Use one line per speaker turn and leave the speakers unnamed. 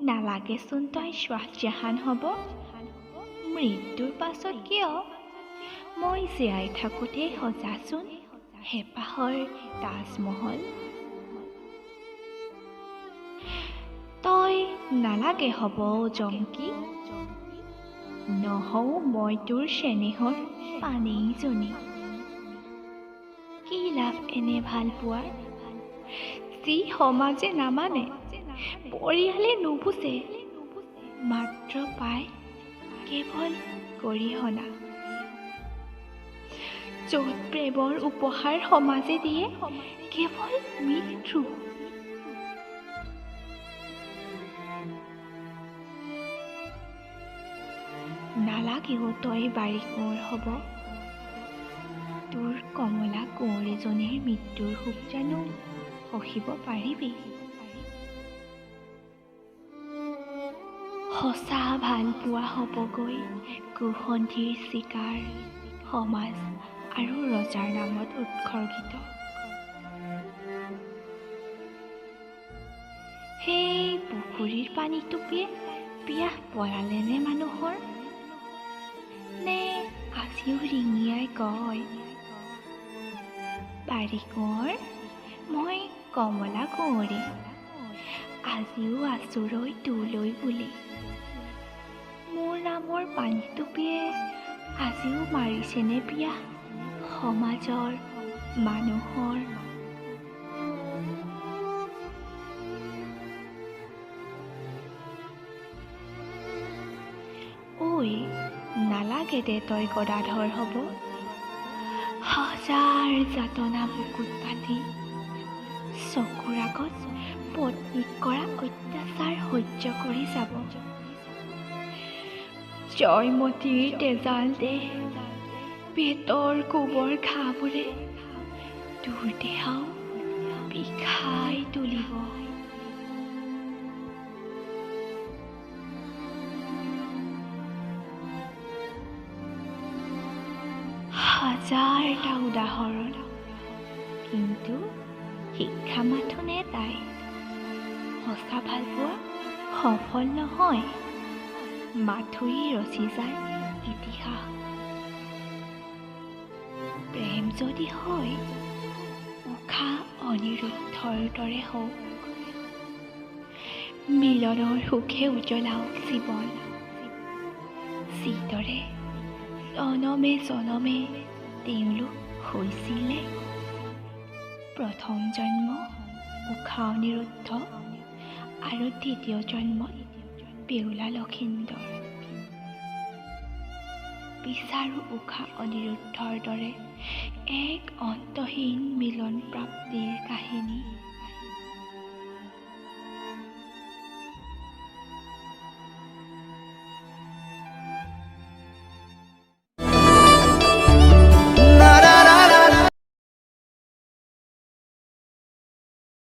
নালাগেচোন তই শ্বাহজাহান হ'ব মৃত্যুৰ পাছত, কিয় মই জীয়াই থাকোঁতেই সজাচোন হেঁপাহৰ তাজমহল। তই নালাগে হ'ব জংকী, নহওঁ মই তোৰ চেনেহৰ পানেইজনী। কি লাভ এনে ভাল পোৱাৰ, যি সমাজে নামানে, পৰিয়ালে নুবুজে, মাত্ৰ পায় কেৱল গৰিহণা। য'ত প্ৰেমৰ উপহাৰ সমাজে দিয়ে কেৱল মৃত্যু। নালাগেও তই বাৰী কোঁৱৰ হ'ব, তোৰ কমলা কুঁৱৰীজনীৰ মৃত্যুৰ শোক জানো সহিব পাৰিবি? সঁচা ভাল পোৱা হ'বগৈ কুসন্ধিৰ চিকাৰ, সমাজ আৰু ৰজাৰ নামত উৎসৰ্গিত। সেই পুখুৰীৰ পানী টুপিয়ে পিয়াহ পলালেনে মানুহৰ? নে আজিও ৰিঙিয়াই কয়, বাৰী কোঁৱৰ মই কমলা কুঁৱৰী, আজিও আছো ৰৈ তোলৈ বুলি। মোৰ নামৰ পানী টুপিয়ে আজিও মাৰিছেনে পিয়াহ সমাজৰ মানুহৰ? ঐ নালাগে দে তই গদাধৰ হ'ব, হাজাৰ যাতনা বুকুত পাতি চকুৰ আগত পত্নীক কৰা অত্যাচাৰ সহ্য কৰি যাব। জয়মতীৰ তেজাল দেহ, পেটৰ গোবৰ ঘাঁহবোৰে তোৰ দেহাও বিষাই তুলিব। হাজাৰটা উদাহৰণ, কিন্তু শিক্ষা মাথোন এটাই, সঁচা ভালপোৱা সফল নহয়, মাথোই ৰচি যায় ইতিহাস। প্ৰেম যদি হয় উষা অনিৰুদ্ধৰ দৰে হওক, মিলনৰ সুখে উজ্বলাওক জীৱন। যিদৰে জনমে জনমে তেওঁলোক হৈছিলে, প্ৰথম জন্ম উষা অনিৰুদ্ধ আৰু দ্বিতীয় জন্মত বেউলা লখিন্দৰ। বিচাৰো উষা অনিৰুদ্ধৰ দৰে এক অন্তহীন মিলন প্ৰাপ্তিৰ কাহিনী।